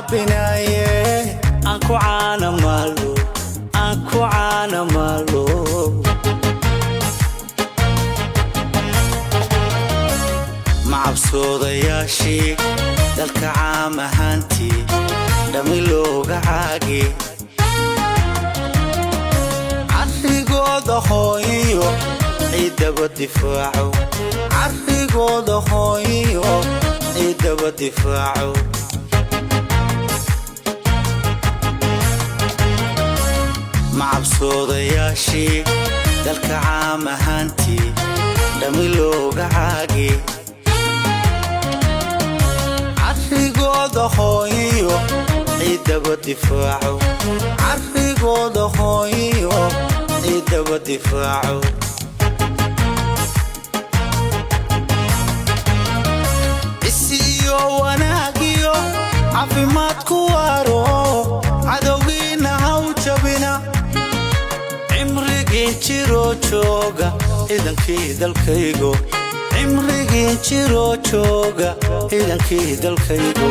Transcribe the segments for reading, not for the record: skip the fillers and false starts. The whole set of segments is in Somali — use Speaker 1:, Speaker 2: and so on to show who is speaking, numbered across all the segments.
Speaker 1: cabbinaye, aan ku caana maalo, aan ku caana maalo. Macabsoodayaashii dalka caam ahaantii dhammi looga caagi, carrigooda hooyiyo ciidaba difaaco, carrigooda hooyiyo ciidaba difaaco. Macabsoodayaashii dalka caam ahaantii dhammi looga caagi, carrigooda hooyiyo ciidaba difaaco, carrigooda hooyiyo ciidaba difaaco. Isiyo wanaagiyo caafimaad ku waaro, cadowgiina haw jabina. Cimrigii jiroo jooga, ciidankii dalkaygo, cimrigii jiroo jooga, ciidankii dalkaygo.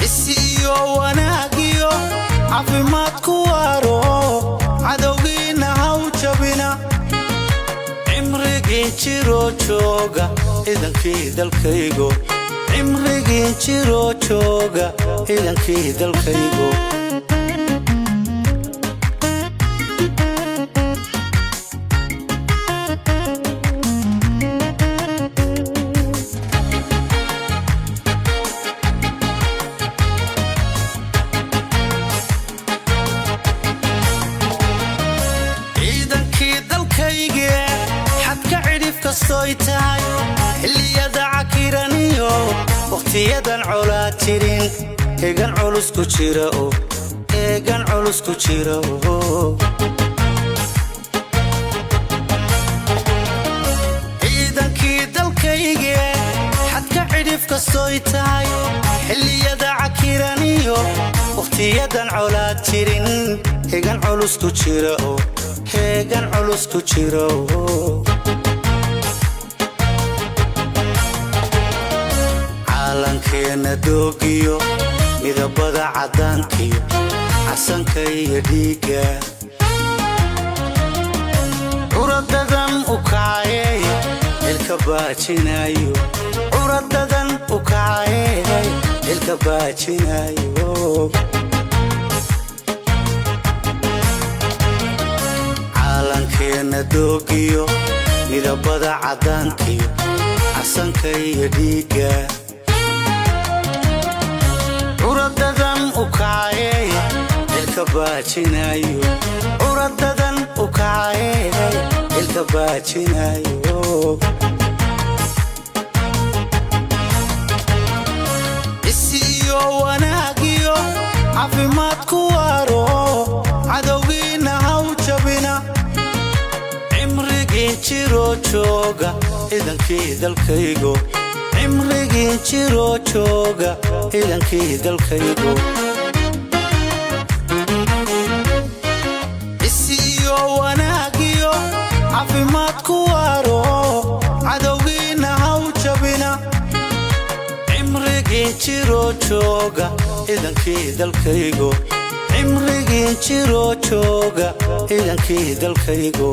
Speaker 1: Isiyo wanaagiyo caafimaad ku waaro, cadowgiina haw jabina. Cimrigii jiroo jooga, ciidankii dalkaygo, cimrigii jiroo jooga, ciidankii dalkaygo. Ciidankii dalkayge, xadka cidhif kastoy tahay, xilliyada cakiraniyo wakhtiyadan colaad jirin, eegan culus ku jira o, eegan culus ku jira o. Ciidankii dalkayge, xadka cidhif kastoy tahay, xilliyada cakiraniyo wakhtiyadan colaad jirin, hegan culus ku jira o, heegan culus ku jira o. Caalankeenna doogiyo midabada caddaankiyo casanka iyo dhiigga, curadadan u kacayey xilka baajinayo, curadadan u kacayey xilka baajinayo. Caalankeenna doogiyo midabada caddaankiyo casanka iyo dhiigga, curadadan u kacayey xilka baajinayo, curadadan u kacayey xilka baajinayo. Isiyo wanaagiyo caafimaad ku waaro, cadowgiina haw jabina. Cimrigii jiroo jooga, ciidankii dalkaygo, cimrigii jiroo jooga, ciidankii dalkaygo. Isiyo wanaagiyo caafimaad ku waaro, cadowgiina haw jabina. Cimrigii jiroo jooga, ciidankii dalkaygo, cimrigii jiroo jooga, ciidankii dalkaygo.